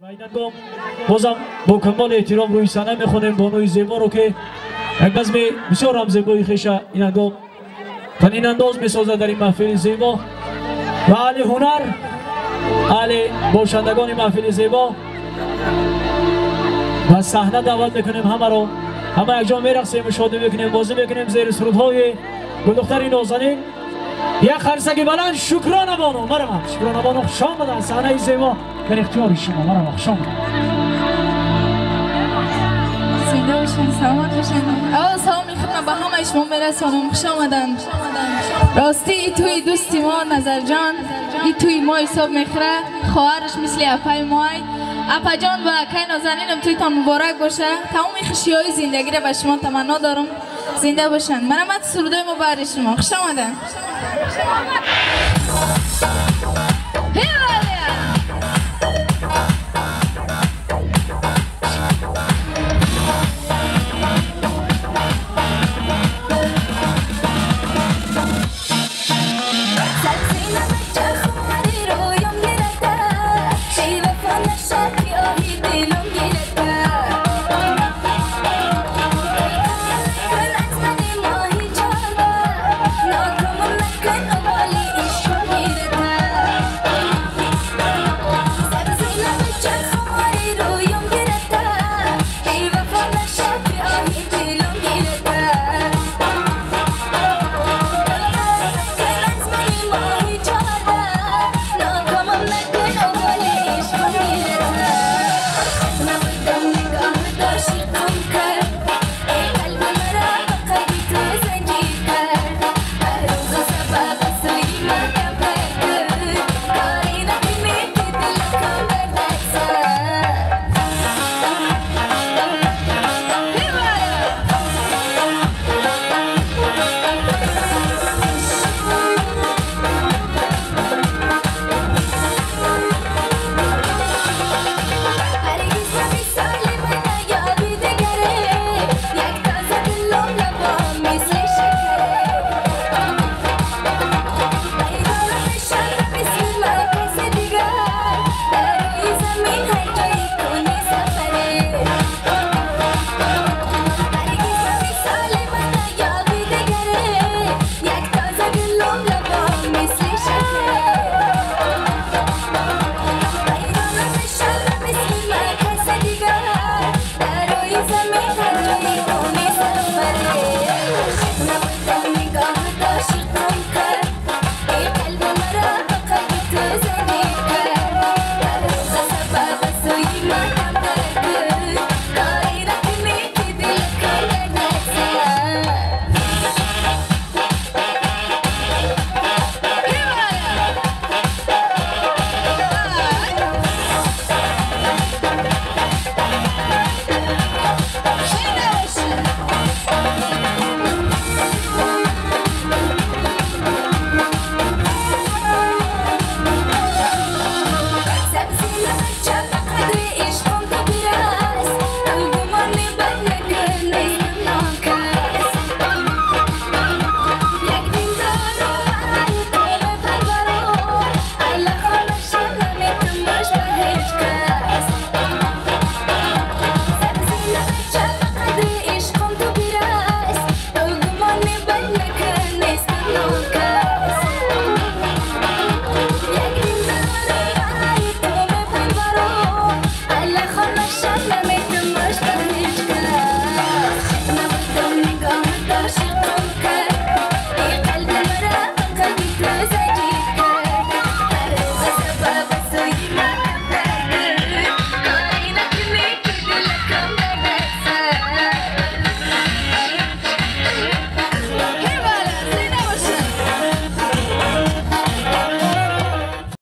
Ва инангом бозам бо камоли эҳтиром рӯи саҳна мехонем бонуи зеборо, ки як базми бисёр ҳам зебои хеша инангом танинандоз месозад дар ин маҳфили зебо. Ва аҳли ҳунар, аҳли бошандагони маҳфили зебо ба саҳна даъват мекунем ҳамаро. Ҳама якҷо мерақсем, мушоҳида мекунем, бозӣ мекунем зери сурудҳои гулдухтари нозанин. Як қарсаки баланд Шукрона бону, марҳамат. Шукрона бону, хуш омаданд, саҳнаи зебо дар ихтиёри шумо, марҳамат, хуш омаданд. Зинда бошед, саломат бошед. Аввал саломи худро ба ҳамаи шумо мерасонам. Хуш омаданд. Ростӣ и тӯи дӯсти мо Назарҷон, и тӯи мо ҳисоб мехӯрад, хоҳараш мисли апаи моай. Апаҷон ва акаи нозанинам, тӯйтон муборак боша. Тамоми хушиҳои зиндагиро ба шумо таманно дорам. Зинда бошанд. Марҳамат, сурудои мо баҳри шумо. Хуш омаданд.